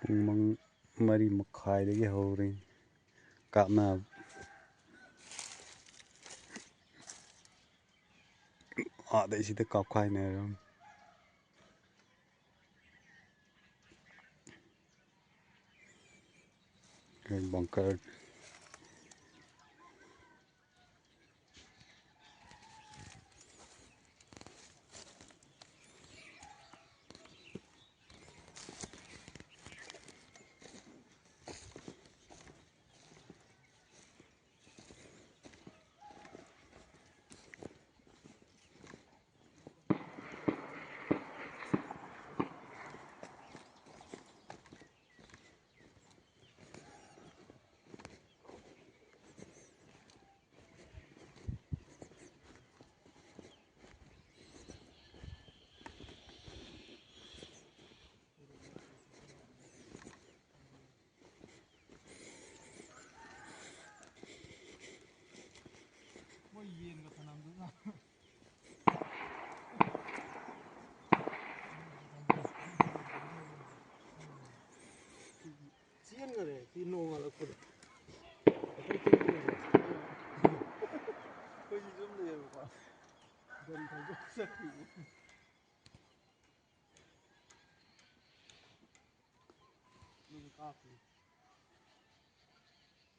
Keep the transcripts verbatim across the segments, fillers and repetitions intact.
ꯄꯨꯡ ꯃꯪ-, ꯃꯔꯤ ꯃꯈꯥꯏꯗꯒꯤ ꯍꯧꯔꯦ ꯀꯥꯞꯅꯕ꯫ ꯑꯥꯗꯩ ꯁꯤꯗ ꯀꯥꯞꯈꯥꯏꯅꯔꯝ꯫ ꯑꯩꯈꯣꯏ bunker꯫ ꯃꯣꯏ ꯌꯦꯟꯒ ꯊꯅꯝꯗꯨꯅ꯫ ꯆꯦꯟꯈꯔꯦ ꯁꯤ ꯅꯣꯡꯉꯥꯜꯂꯛꯄꯗ꯫ ꯑꯩꯈꯣꯏ ꯇꯨꯝꯕ ꯉꯝꯗ꯭ꯔꯦ꯫ ꯑꯩꯈꯣꯏꯁꯤ ꯁꯨꯝ ꯂꯩꯌꯦꯕꯀꯣ꯫ ꯒꯟ ꯊꯧꯕ ꯆꯠꯈꯤꯕ꯫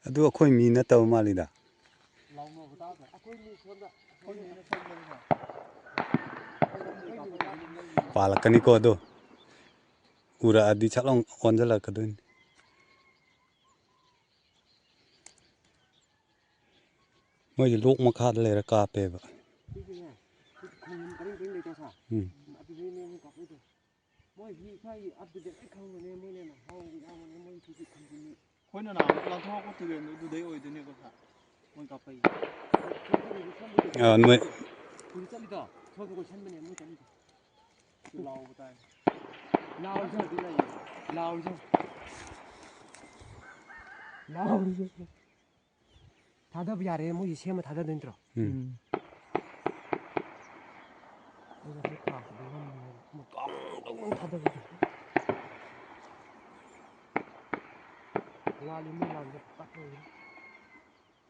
ꯑꯗꯨ ꯑꯩꯈꯣꯏ ꯃꯤ ꯅꯠꯇꯕ ꯃꯥꯜꯂꯤꯗ꯫ ꯄꯥꯜꯂꯛꯀꯅꯤꯀꯣ ꯑꯗꯣ꯫ ꯎꯔꯛꯑꯗꯤ ꯁꯠ ꯂꯥꯎ ꯑꯣꯟꯁꯤꯜꯂꯛꯀꯗꯣꯏꯅꯤ꯫ ꯃꯣꯏꯁꯦ ꯂꯣꯛ ꯃꯈꯥꯗ ꯂꯩꯔ ꯀꯥꯞꯄꯦꯕ꯫ ꯎꯝ꯫ ꯃꯣꯏ ꯃꯤ ꯁ꯭ꯋꯥꯏꯒꯤ ꯑꯞꯗꯦꯠ ꯂꯣꯏ ꯈꯪꯕꯅꯦ, ꯃꯣꯏꯅ ꯍꯦꯟꯅ ꯍꯥꯎꯕ ꯌꯥꯎꯕꯅꯦ, ꯃꯣꯏ ꯁꯤꯒꯤ ꯈꯪꯕꯅꯤ꯫ ꯑꯩꯈꯣꯏꯅ ꯅꯍꯥꯟ ꯂꯥꯟꯊꯣꯔꯛꯄ ꯇꯨꯔꯦꯜꯗꯣ ꯑꯗꯨꯗꯩ ꯑꯣꯏꯗꯣꯏꯅꯦꯕ ꯁꯥꯔ, ꯃꯣꯏ ꯀꯥꯞꯄꯛꯏꯁꯦ꯫ ꯑꯥ, ꯅꯣꯏ ꯍꯧꯖꯤꯛ ꯆꯠꯂꯤꯗꯣ, ꯁꯣꯝꯗ ꯀꯣꯏꯁꯟꯕꯅꯦ ꯃꯣꯏ ꯆꯠꯂꯤꯗꯣ꯫ ꯂꯥꯎꯕ ꯇꯥꯏ꯫ ꯂꯥꯎꯔꯤꯁꯦ ꯍꯧꯖꯤꯛ ꯂꯩꯌꯦ꯫ ꯂꯥꯎꯔꯤꯁꯦ꯫ ꯂꯥꯎꯔꯤꯁꯦ꯫ ꯊꯥꯗꯕ ꯌꯥꯔꯦ, ꯃꯣꯏꯁꯦ ꯁꯦꯝꯃ ꯊꯥꯗꯗꯣꯏ ꯅꯠꯇ꯭ꯔꯣ? ꯎꯝ꯫ ꯑꯩꯅ ꯁꯤ ꯊꯥꯕꯗ ꯅꯝꯕꯅꯦꯕ꯫ ꯒ꯭ꯔꯣꯡ ꯒ꯭ꯔꯣꯡ ꯒ꯭ꯔꯣꯡ ꯊꯥꯗꯕꯤꯗꯣ꯫ ꯋꯥꯠꯂꯤ, ꯃꯣꯏ ꯂꯥꯡꯗꯣ ꯄꯠ ꯂꯣꯏꯔꯦ꯫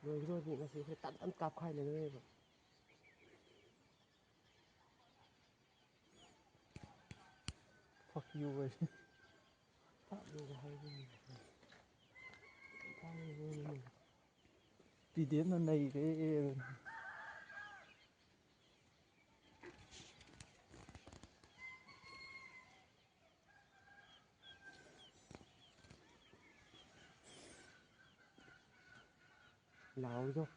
ꯂꯣꯏꯒꯗꯧꯔꯗꯤ ꯉꯁꯤ ꯑꯩꯈꯣꯏ ꯇꯞ ꯇꯞ ꯀꯥꯞꯈꯥꯏꯅꯗꯣꯏꯅꯦꯕ꯫ Fuck you, high. Fuck you ꯍꯥꯏꯕꯅꯤ꯫ ꯄꯤꯗꯦꯝꯅ ꯅꯩꯔꯦ꯫ ꯂꯥꯎꯔꯤꯗꯣ꯫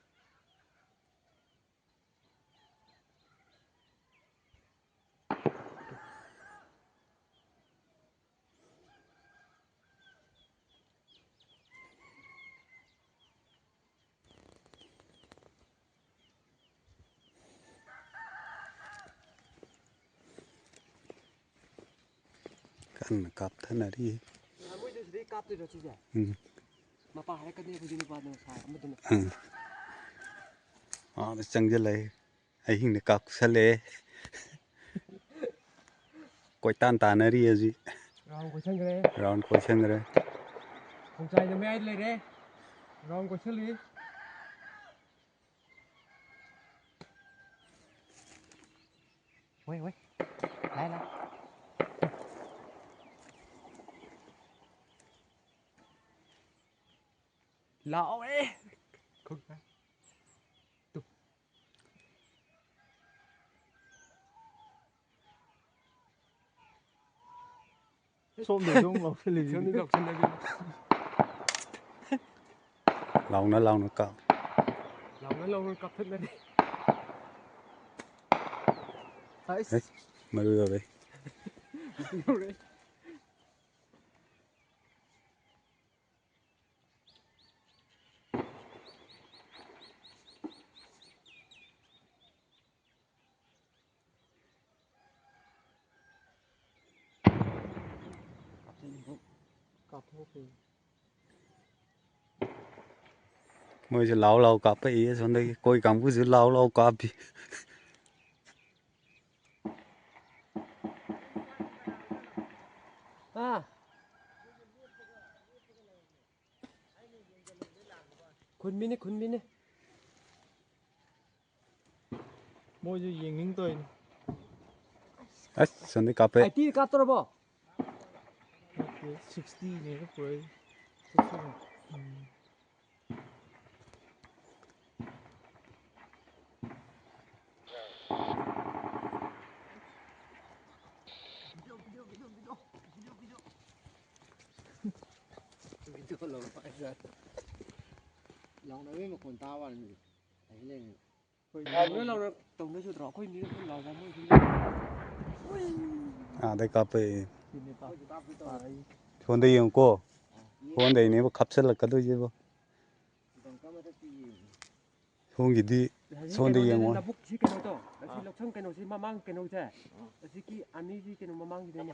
ꯀꯟꯅ ꯀꯥꯞꯊꯅꯔꯤ꯫ ꯃꯣꯏꯗꯣ ꯁꯤꯗꯩ ꯀꯥꯞꯇꯣꯏꯔꯣ ꯁꯤꯁꯦ? ꯎꯝ꯫ ꯃꯄꯥ ꯍꯥꯏꯔꯛꯀꯅꯤ ꯑꯩꯈꯣꯏꯒꯤ ꯅꯨꯄꯥꯗꯨꯅ ꯁꯥꯏ ꯑꯃꯗꯨꯅ꯫ ꯎꯝ꯫ ꯑꯥꯗ ꯆꯪꯁꯤꯜꯂꯛꯑꯦ꯫ ꯑꯍꯤꯡꯗ ꯀꯥꯞꯁꯜꯂꯛꯑꯦ꯫ ꯀꯣꯏꯇꯥꯟ ꯇꯥꯟꯅꯔꯤ ꯍꯧꯖꯤꯛ꯫ Round ꯀꯣꯏꯁꯟꯈ꯭ꯔꯦ꯫ Round ꯀꯣꯏꯁꯟꯈ꯭ꯔꯦ꯫ ꯈꯣꯡꯆꯥꯏꯗ ꯃꯌꯥꯏꯗ ꯂꯩꯔꯦ꯫ Round ꯀꯣꯏꯁꯜꯂꯤ꯫ ꯍꯣꯏ, ꯍꯣꯏ꯫ ꯂꯥꯏ, ꯂꯥꯏ꯫ ꯂꯥꯛꯑꯣ, ꯑꯦ꯫ ꯈꯣꯡꯆꯥꯏ꯫ ꯇꯨ꯫ ꯁꯣꯝꯗ ꯑꯗꯨꯝ ꯂꯧꯁꯤꯜꯂꯤꯁꯤꯗꯤ꯫ ꯁꯣꯝꯗ ꯂꯧꯁꯤꯜꯂꯒ꯫ ꯂꯥꯎꯅ ꯂꯥꯎꯅ ꯀꯥꯞ꯫ ꯂꯥꯎꯅ ꯂꯥꯎꯅ ꯀꯥꯞꯊꯠꯅꯔꯤ꯫ ꯑꯩꯁ꯫ ꯍꯩ, ꯃꯔꯨ ꯌꯧꯔꯦ꯫ ꯌꯧꯔꯦ꯫ ꯃꯣꯏꯁꯨ ꯂꯥꯎ ꯂꯥꯎ ꯀꯥꯞꯄꯛꯏ, ꯑꯁꯣꯝꯗꯒꯤ ꯑꯩꯈꯣꯏ ꯀꯥꯡꯕꯨꯁꯨ ꯂꯥꯎ ꯂꯥꯎ ꯀꯥꯞꯄꯤ꯫ ꯑꯥ꯫ ꯈꯨꯟꯃꯤꯅꯤ, ꯈꯨꯟꯃꯤꯅꯤ꯫ ꯃꯣꯏꯁꯨ ꯌꯦꯡꯅꯤꯡ ꯇꯧꯔꯤꯅꯤ꯫ ꯑꯁ, ꯁꯣꯝꯗꯤ ꯀꯥꯞꯄꯦ꯫ ꯑꯩꯠꯇꯤ ꯀꯥꯞꯇꯧꯔꯕꯣ? ꯅꯠꯇꯦ, ꯁꯤꯛꯁꯇꯤꯅꯦ ꯄꯨꯔꯛꯏ꯫ ꯂꯥꯎꯅꯕꯒꯤ ꯃꯈꯣꯟ ꯇꯥꯕ ꯋꯥꯅꯤ꯫ ꯑꯁꯤ ꯂꯩꯔꯤ꯫ ꯂꯥꯎꯅ ꯂꯥꯎꯅ ꯇꯧꯅꯁꯨ ꯇꯧꯔꯣ꯫ ꯑꯩꯈꯣꯏ ꯃꯤꯅ ꯑꯗꯨꯝ ꯂꯥꯎꯕ ꯃꯣꯏ ꯑꯗꯨꯝ ꯑꯥꯗꯩ ꯀꯥꯞꯄꯛꯑꯦ꯫ ꯁꯤꯅꯦ ꯄꯥ-, ꯄꯥꯔꯛꯏ꯫ ꯁꯣꯝꯗ ꯌꯦꯡꯉꯨꯀꯣ꯫ ꯁꯣꯝꯗꯩꯅꯦꯕ ꯀꯥꯞꯁꯤꯜꯂꯛꯀꯗꯣꯏꯁꯤꯕꯣ꯫ ꯁꯣꯝꯒꯤꯗꯤ ꯍꯧꯖꯤꯛ ꯁꯣꯝꯗ ꯀꯩꯅꯣꯗꯨꯗꯤ ꯌꯦꯡꯉꯣ꯫ ꯂꯧꯕꯨꯛꯁꯤ ꯀꯩꯅꯣꯗꯣ, ꯑꯁꯤ ꯂꯧꯁꯪ ꯀꯩꯅꯣꯁꯤ ꯃꯃꯥꯡ ꯀꯩꯅꯣꯁꯦ, ꯑꯁꯤꯒꯤ ꯑꯅꯤꯁꯤ ꯀꯩꯅꯣ ꯃꯃꯥꯡꯁꯤꯗꯅꯦ꯫